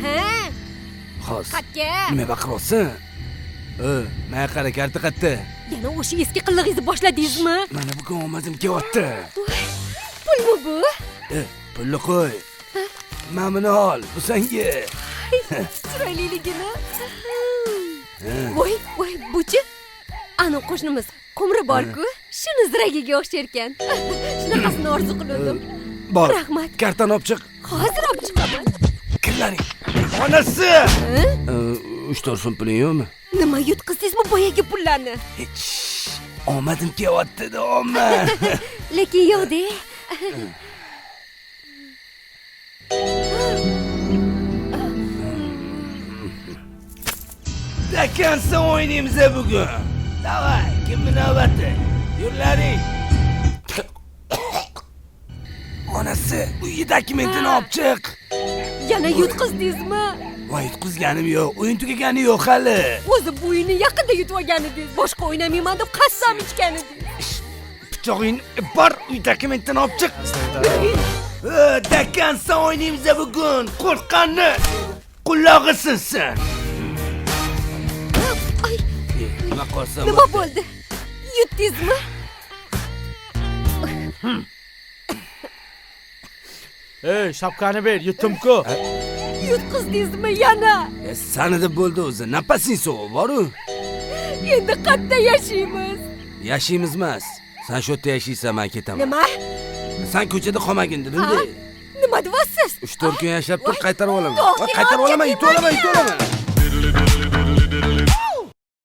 Ha? Hozir. Qayerga? Nima baqiryapsan? Menga qara, karta qayerda? Yana o'sha eski qillig'ingizni boshladingizmi? Mana bugun omadim kelyapti. Pulmi bu? Pulni qo'y. Mana buni ol, bu senga. Chiroyliligini. Voy, voy, buchi? Ana qo'shnimiz Qumri bor-ku, shuni ziragiga o'xshar ekan. Shunaqasini orzu qildim. Bor. Rahmat. Kartani olib chiq. Hozir olib chiqaman. Kirlaring. Onasi! 3-4 so'm puling yo'qmi? Nima yutqizdingizmi boyagi pullarni? Hech. Omadim kelyapti, omad. Lekin yo'q-de. Dakansa o'ynaymiz bugun. Davay, kimni navbati? Yurlaring. Onasi, uyi dokumentini olib chiq. Yana yutqizdingizmi? Voy, yutqizganim yo'q. O'yin tugagani yo'q hali. O'zi bu o'yinni yaqinda yutib olgan edingiz. Boshqa o'ynamayman deb qasam ichgan edingiz. Pichog'ing bor, uy dokumentini olib chiq. Dakansa o'ynaymiz bugun. Qo'rqqanni qulog'i sinsin. Ay, Nima qolsa? Nima bo'ldi? Yutdingizmi? Ey, shapkani ber, yutdim-ku. Yutqizdingizmi yana? Sani deb bo'ldi o'zi. Napasing sovuq bor-u. Endi qayerda yashaymiz? Yashaymiz emas. Sen shu yerda yashaysan, men ketaman. Nima? Sen ko'chada qolmagin dedim-da. Nima deyapsiz? 3-4 kun yashab tur, qaytarib olaman. To'xtang, Qaytarib olaman, yutib olaman, yutib olaman.